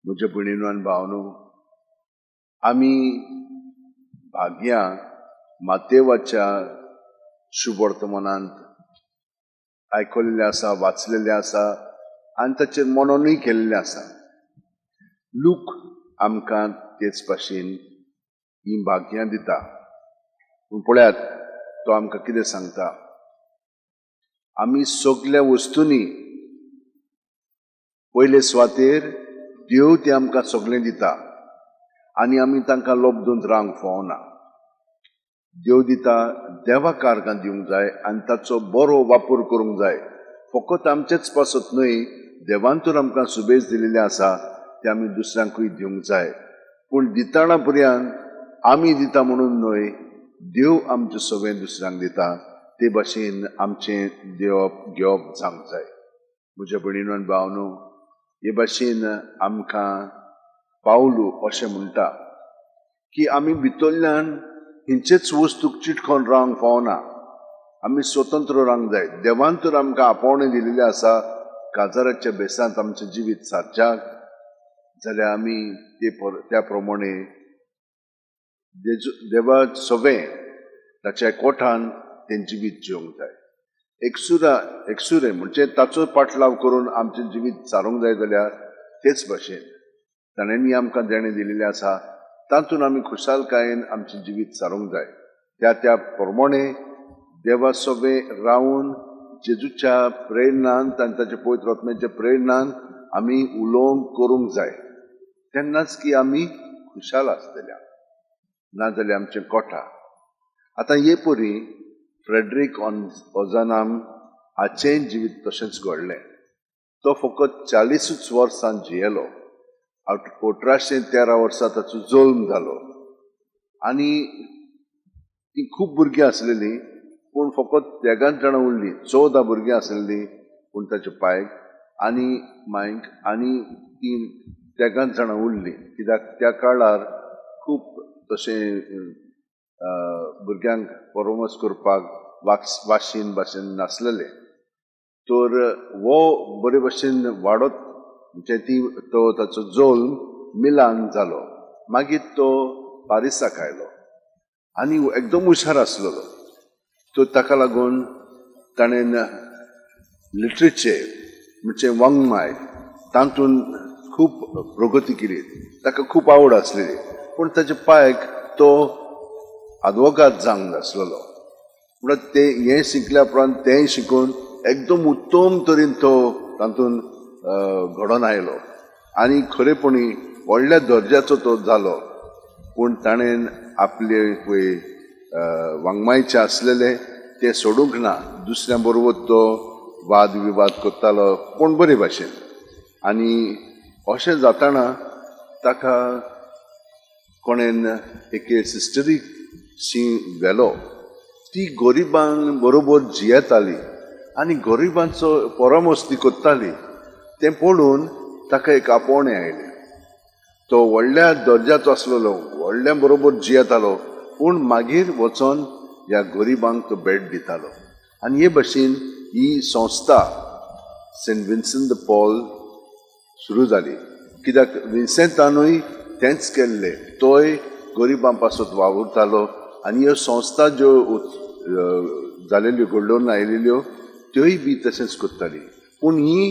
म्हज्या भयणीनो आनी भावनो, आमी भाग्यां मातेवाच्या शुभवर्तमानांत आयकल्लें आसा, वाचलेलें आसा आनी ताचेर मननूय केल्लें आसा. लूक आमकां तेच भाशेन हीं भाग्यां दिता. पूण पळयात, तो आमकां कितें सांगता. आमी सगल्या वस्तूंनी पयले सुवातेर देव ते आमकां सगळें दिता आनी आमी तांकां लोबदून रावंक फावना. देव दिता, देवा कार्गां दिवंक जाय आनी ताचो बरो वापर करूंक जाय. फकत आमचेच पासत न्हय, देवान तर आमकां सुबेज दिलेलें आसा तें आमी दुसऱ्यांकूय दिवंक जाय. पूण दिताना पर्यंत आमी दिता म्हणून न्हय, देव आमचें सगळें दुसऱ्यांक दिता ते भाशेन आमचें देवप घेवप जावंक जाय. म्हज्या भयणीनो आनी भावनो, हे भाशेन आमकां पावलू अशें म्हणटा की आमी भितरल्यान हिंचेच वस्तूक चिटकोन रावंक फावना, आमी स्वतंत्र रावंक जाय. देवान तर आमकां आपोवणें दिलेलें आसा काजाराच्या बेसांत आमचें जिवीत सारच्याक, जाल्यार आमी ते त्या प्रमाणे देवा सगळें ताच्या कोठान तें जिवीत जिवंक जाय. एकसुरा एकसुरें म्हणजे ताचो पाटलाव करून आमचें जिवीत सारूंक जाय जाल्यार तेच भाशेन ताणेंनी आमकां देणें दिलेलें आसा तातूंत आमी खुशालकायेन आमचें जिवीत सारूंक जाय. त्या त्या प्रमाणे देवा सगळें रावून जेजूच्या प्रेरणान आनी ताच्या पवित्र आत्म्याच्या प्रेरणान आमी उलोवंक करूंक जाय. तेन्नाच की आमी खुशाल आसतल्या, नाजाल्यार आमचें कोठा. आतां हे परी फ्रेडरीक ओजानाम हाचेंय जिवीत तशेंच घडलें. तो फकत 40 वर्सां जियेलो. 1813 वर्सा ताचो जल्म जालो आनी ती खूब भुरगीं आसलेलीं, पूण फकत तेगांच जाणां उरलीं. 14 भुरगीं आसलेलीं, पूण ताच्या पायक आनी मायक आनी तीं तेगांच जाणां उरलीं. कित्याक त्या काळार खूब तशें भुरग्यांक परामर्श करपाक वाशीन भाशेन नासलेलें. तर हो बरे भशेन वाडत म्हणजे ती तो ताचो जल्म मिलान जालो. मागीर तो पारिसाक आयलो आनी एकदम हुशार आसलेलो. तर ताका लागून ताणें लिटरेचर म्हणजे वाङ्मय तातूंत खूब प्रगती केली. ताका खूब आवड आसलेली. पूण ताच्या पायक तो आदवोगाद जावंक आसलेलो. म्हणल्यार ते हें शिकल्या उपरांत तेंय शिकून एकदम उत्तम तरेन तो तातूंत घडोवन आयलो आनी खरेपणी व्हडल्या दर्जाचो तो जालो. पूण ताणें आपले पळय वाङ्मयचें आसलेलें तें सोडूंक ना. दुसऱ्या बरोबर तो वाद विवाद करतालो, पूण बरे भाशेन. आनी अशें जाताना ताका कोणेन एके सिस्टरीक शी व्हेलो. ती गरिबांक बरोबर जियेताली आनी गरिबांचो परामर्श ती करताली. तें पळोवन ताका एक आपोवणें आयलें. तो व्हडल्या दर्जाचो आसलेलो, व्हडल्या बरोबर जियेतालो, पूण मागीर वचोन ह्या गरिबांक तो भेट दितालो. आनी हे भाशेन ही संस्था सेंट विन्संट the Paul सुरू जाली. कित्याक विन्सेंतानूय तेंच केल्लें, तोय गरिबां पासत वावुरतालो. आनी ह्यो संस्था ज्यो जालेल्यो घडोवन आयलेल्यो त्योय बी तशेंच करताली. पूण ही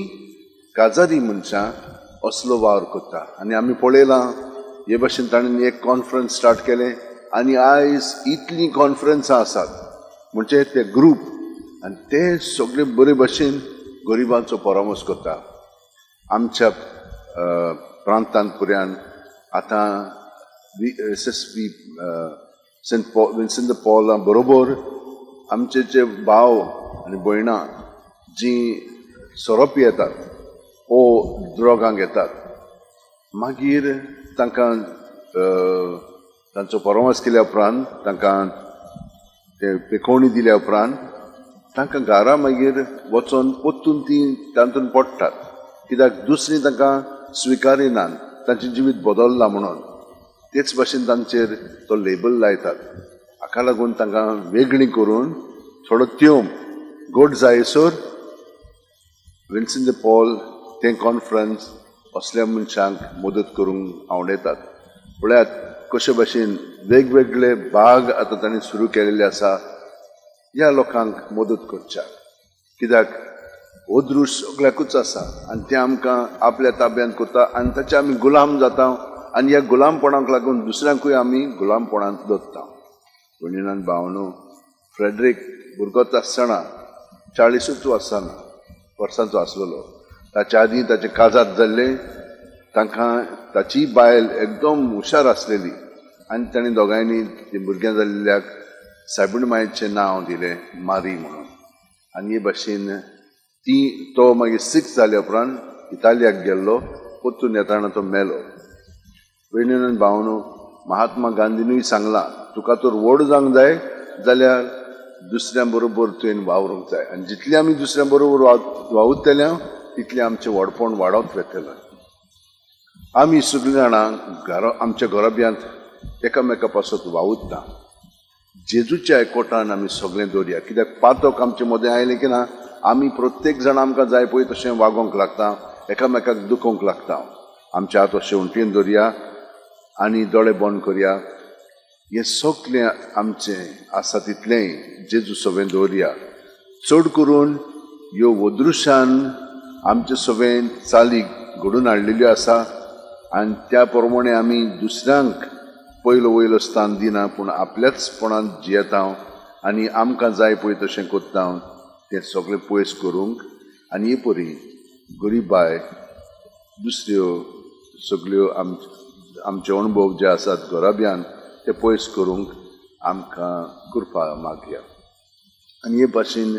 काजारी मनशां असलो वावर करता आनी आमी पळयलां हे भाशेन ताणें एक कॉन्फरन्स स्टार्ट केलें आनी आयज इतलीं कॉन्फरन्सां आसात म्हणजे ते ग्रूप आनी ते सगळे बरे भाशेन गरिबांचो परामर्श करता. आमच्या प्रांतांत पर्यंत आतां S S P Saint पॉ विन्संट पॉला बरोबर आमचे जे भाव आनी भयणां जीं सोरो पियेतात ओ ड्रगां घेतात, मागीर तांकां तांचो परामर्श केल्या उपरांत तांकां ते पेकोवणी दिल्या उपरांत तांकां घरा मागीर वचोन परतून तीं तातूंत पडटात. कित्याक दुसरीं तांकां स्विकारिनात, तांचें जिवीत बदल्लां म्हणून. तेच भाशेन तांचेर तो लेबल लायतात. हाका लागून तांकां वेगळीं करून थोडो त्योम गोड जायसर विन्संट the Paul तें कॉन्फरन्स असल्या मनशांक मदत करूंक आवडटात. पळयात कशे भशेन वेगवेगळे भाग आतां तांणी सुरू केलेले आसा ह्या लोकांक मदत करच्याक. कित्याक अदृश्ट सगळ्याकूच आसा आनी तें आमकां आपल्या ताब्यांत करता आनी ताचे आमी गुलाम जाता आनी ह्या गुलामपणाक लागून दुसऱ्यांकूय आमी गुलामपणांत दवरता. भयणीन भावनो, फ्रेडरीक भुरगोच आसतना 40ूच वर्सां वर्सांचो आसलेलो. ताच्या आदीं ताचें काजाद जाल्लें. तांकां ताची बायल एकदम हुशार आसलेली आनी ताणें दोगांयनी ती भुरग्यां जाल्ल्याक सायबीण मायचें नांव दिलें मारी म्हणून. आनी हे भाशेन ती तो मागीर सीक जाल्या उपरांत इतालियाक गेल्लो, परतून येताना तो मेलो. भयणीन भावनो, महात्मा गांधीनूय सांगलां, तुका तर व्हड जावंक जाय जाल्यार दुसऱ्यां बरोबर तुवें वावरूंक जाय आनी जितलें आमी दुसऱ्यां बरोबर वावुरतले तितलें आमचें व्हडपण वाडत वतलें. आमी सगळीं जाणां घर आमच्या घराब्यांत एकामेका पासत वावुरता. जेजूच्या एकवटान आमी सगळें दवरया. कित्याक पातक आमचे मदें आयलें की ना आमी प्रत्येक जाण आमकां जाय पळय तशें वागोवंक लागता, एकामेकाक दुखोवंक लागता. आमच्या हात अशें उंटयेन दवरया आनी दोळे बंद करया. हें सगळें आमचें आसा तितलेंय जेजू सवें दवरया. चड करून ह्यो वदृश्यान आमचे सवें चाली घडून हाडलेल्यो आसा आनी त्या प्रमाणे आमी दुसऱ्यांक पयलो वयलो स्थान दिना, पूण आपल्याचपणांत जियेता आनी आमकां जाय पळय तशें करता. तें सगळें पयस करूंक आनी हे परी गरिबाय दुसऱ्यो सगळ्यो आमचे अणभव जे आसात घराब्यान ते पयस करूंक आमकां कृपा मागया. आनी हे भाशेन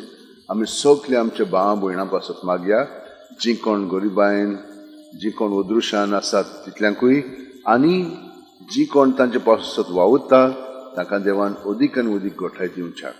आमी सगळे आमच्या भावा भयणां पासत मागया, जीं कोण गरिबायन जीं कोण अदृश्यान आसात तितल्यांकूय आनी जीं कोण तांचे पासत वावुरता तांकां देवान अदीक आनी अदीक गोठाय दिवच्याक.